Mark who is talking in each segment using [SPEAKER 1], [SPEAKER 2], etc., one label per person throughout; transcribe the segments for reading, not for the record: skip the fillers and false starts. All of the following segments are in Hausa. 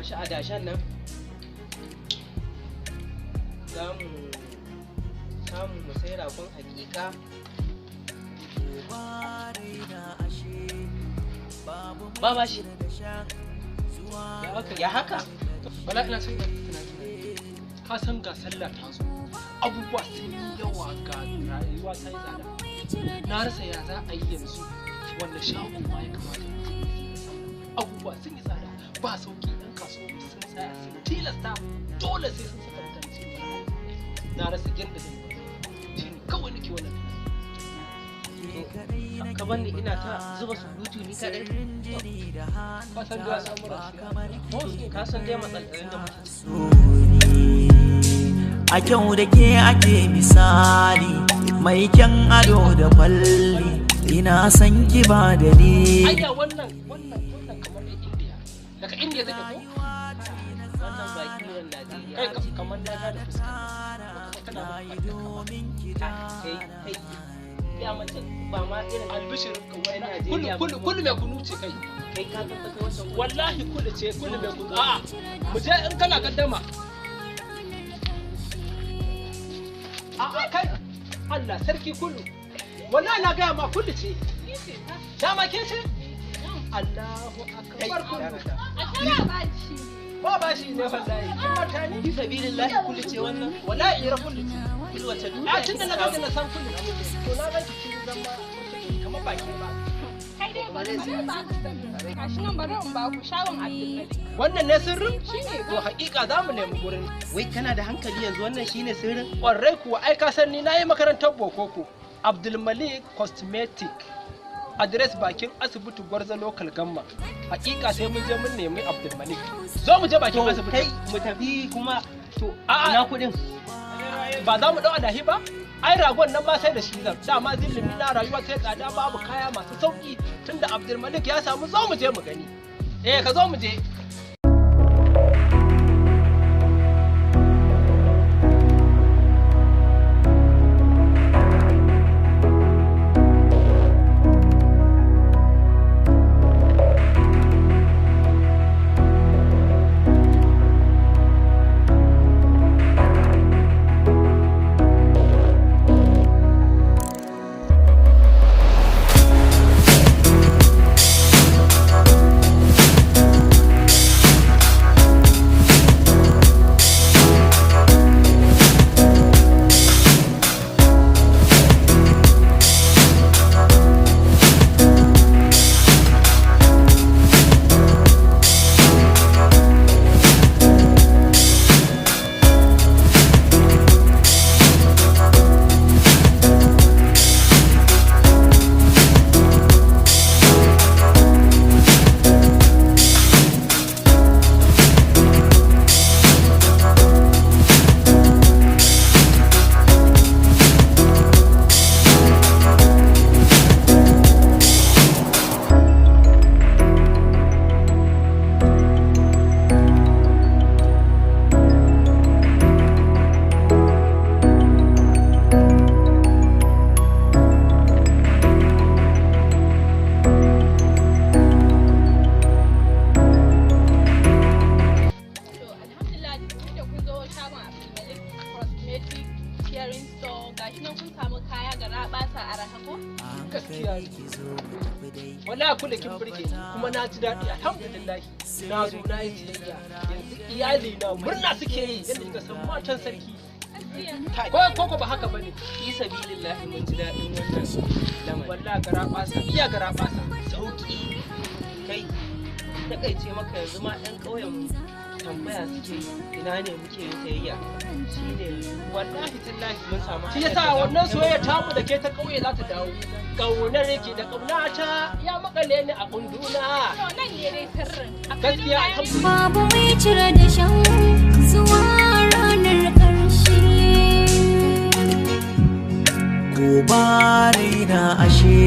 [SPEAKER 1] kwashi adashen nan za mu samu mu sai ragon hakika. Ba ba shi. Ya haka?
[SPEAKER 2] Bala, ina son tunani. Ka san ga sallah ta zo, abubuwa sun yi yawa, ga rayuwa ta yi tsada. Na rasa ya za a yi yanzu, wanda shago ma ya kamata mutum ya siya sallah. Abubuwa sun yi tsada, ba sauki, ɗan kasuwa sun tsaya sun tilasta dole sai sun saka mutane sun yi. Na rasa yadda zan yi, shi ne kawai nake wannan tunani.
[SPEAKER 1] Ka banni ina ta zuba surutu ni kadai.
[SPEAKER 2] Ka san da al'amuran su
[SPEAKER 1] Ka san dai matsalolin da muke ciki.
[SPEAKER 3] A kyau da ke ake misali, mai kyan ado da kwalli, ina san ki ba dalili.
[SPEAKER 2] Ayya, wannan kamar ɗan Indiya, daga Indiya take ko?
[SPEAKER 1] Wannan ba kiran Najeriya.
[SPEAKER 2] Kai, kamar na gane fuskar tana mun
[SPEAKER 1] Kai kai, ya mace ba ma irin
[SPEAKER 2] albishirin ka.
[SPEAKER 1] Wai
[SPEAKER 2] Wai
[SPEAKER 1] Najeriya.
[SPEAKER 2] Kulu, kulu mai kunu ce kai.
[SPEAKER 1] Kai, ka tabbata wancan?
[SPEAKER 2] Wallahi kulu ce, kulu mai kunu. A'a, mu je in kana gaddama. A'a kai, Allah sarki, kulu, wallahi na gaya ma kulu ce. Dama ke ce. Allahu akbar, kulu.
[SPEAKER 4] A tara bashi.
[SPEAKER 2] Ba ba shi ne wallahi, kin mata ni.
[SPEAKER 1] Fi sabilillahi, kulu ce wannan?
[SPEAKER 2] Wallahi ira kulu ce.
[SPEAKER 1] Kulu wace
[SPEAKER 2] A
[SPEAKER 1] duniya?
[SPEAKER 2] tun da na ganki na san kulu ce. To na ganki kin zama kamar baki ba.
[SPEAKER 4] Kai dai bari bari ba ku sani. Gashi nan, bari in ba ku shagon Abdulmalik.
[SPEAKER 2] Wannan ne sirrin?
[SPEAKER 4] Shine.
[SPEAKER 2] To hakika za mu nemi gurin.
[SPEAKER 1] Wai kana da hankali yanzu, wannan shine sirrin?
[SPEAKER 2] Kwarai kuwa, ai ka san ni na yi makarantar bokoko. Abdulmalik Cosmetic, address bakin asibiti Gwarza Local Gamma. Hakika sai mun je mun nemi Abdulmalik. Zo mu je bakin
[SPEAKER 1] To
[SPEAKER 2] asibiti.
[SPEAKER 1] kai, mu tafi kuma to.
[SPEAKER 2] A'a.
[SPEAKER 1] Ina kuɗin?
[SPEAKER 2] Ba za mu dau adahi ba? Ai ragon nan ma sai da shi zan. Dama zillimi na rayuwa sai tsada, babu kaya masu sauki. Tunda Abdulmalik ya samu, zo mu je mu gani. Eh, ka zo mu je.
[SPEAKER 4] To alhamdulillah, tun da kun zo shagon Abdulmalik Cosmetic Caring Store, gashi nan kun samu kaya gara basa araha ko?
[SPEAKER 2] Gaskiya ne. Wallahi kula kin burge ni kuma na ji daɗi, alhamdulillah. Na zo na yi siyayya, yanzu iyali na murna suke yi yadda kika san matan sarki.
[SPEAKER 4] Gaskiya.
[SPEAKER 2] Ko ba haka bane?
[SPEAKER 1] Fi sabilillahi, mun ji daɗin wannan lamarin.
[SPEAKER 2] Wallahi gara basa, iya gara basa.
[SPEAKER 1] Sauki kai, takaice maka, yanzu ma ɗan ƙauyen mu tambaya suke yi, ina ne muke yin sayayya, shine
[SPEAKER 2] Wallahi tallahi
[SPEAKER 1] mun samu
[SPEAKER 2] shi yasa wannan soyayya tamu da ke ta kauye za ta dawo. Kaunar ki da kaunata ya makale ni a kunduna.
[SPEAKER 4] To nan ne dai sirrin. Akwai
[SPEAKER 2] Gaskiya,
[SPEAKER 4] kayan
[SPEAKER 2] alhamdulillah.
[SPEAKER 5] Babu mai cire da shan zuwa ranar ƙarshe.
[SPEAKER 3] Ko ba raina ashe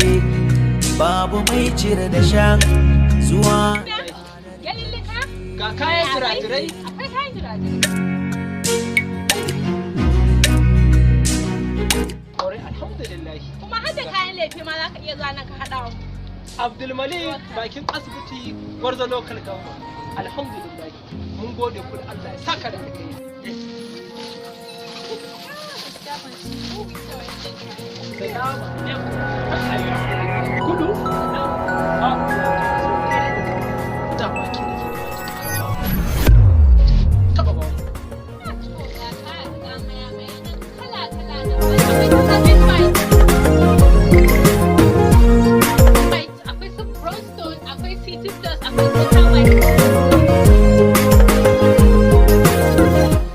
[SPEAKER 3] babu mai cire da shan zuwa.
[SPEAKER 4] Yalillika?
[SPEAKER 2] Ga kayan jirajirai.
[SPEAKER 4] Akwai kayan jirajirai.
[SPEAKER 2] Kwarai, alhamdulillah.
[SPEAKER 4] Kuma har da kayan lefe ma za ka iya zuwa nan ka haɗa wa.
[SPEAKER 2] Abdulmalik, bakin asibiti Gwarzo Local Government. Alhamdulillah. Mun gode ku da Allah ya saka da alkhairi. Salama alaikum. Kudu? A da baki da ke da baki. Taba ba.
[SPEAKER 4] To, ga kaya, ga maya-maya nan kala-kala da akwai su Satin White, akwai su Brownstone, akwai City Plus, akwai Total White.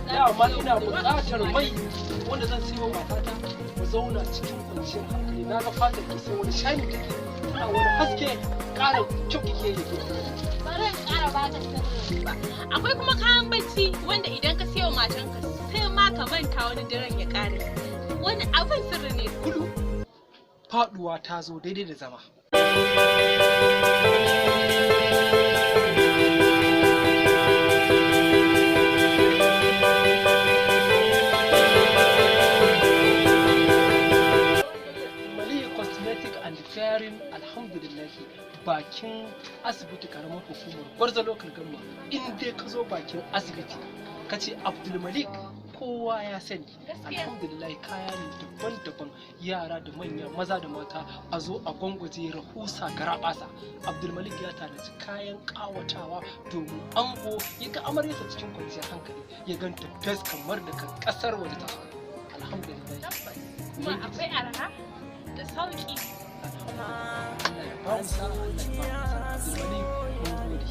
[SPEAKER 2] Dama ina buƙatar mai wanda zan sayo matata mu zauna cikin kwanciyar hankali. Na ga fatar ki sai wani shani take, tana wani haske, ƙara kyau kike yi.
[SPEAKER 4] Bari in ƙara baka sirrin ba. Akwai kuma kayan bacci wanda idan ka siyo matanka sai ma ka manta wani daren ya ƙare. Wani abin sirri ne.
[SPEAKER 2] Kudu, faduwa ta zo daidai da zama. Mali Cosmetic and Fairing, alhamdulillah, bakin asibiti, karamar hukumar Gwarza, Local Gamma. In dai ka zo bakin asibiti ka ce Abdulmalik, kowa ya sani.
[SPEAKER 4] Gaskiya.
[SPEAKER 2] Alhamdulillah, kaya ne daban-daban, yara da manya, maza da mata, a zo a gwangwaje rahusa garabasa. Abdulmalik ya tanaji kayan kawatawa domin ango ya ga amaryarsa cikin kwanciyar hankali, ya ganta fes kamar daga kasar waje ta zo. Alhamdulillah.
[SPEAKER 4] Tabbas. Kuma akwai arha da sauki.
[SPEAKER 2] Allah ya ba mu sa'a, Allah ya ba mu sa'a. Abdulmalik, mun gode.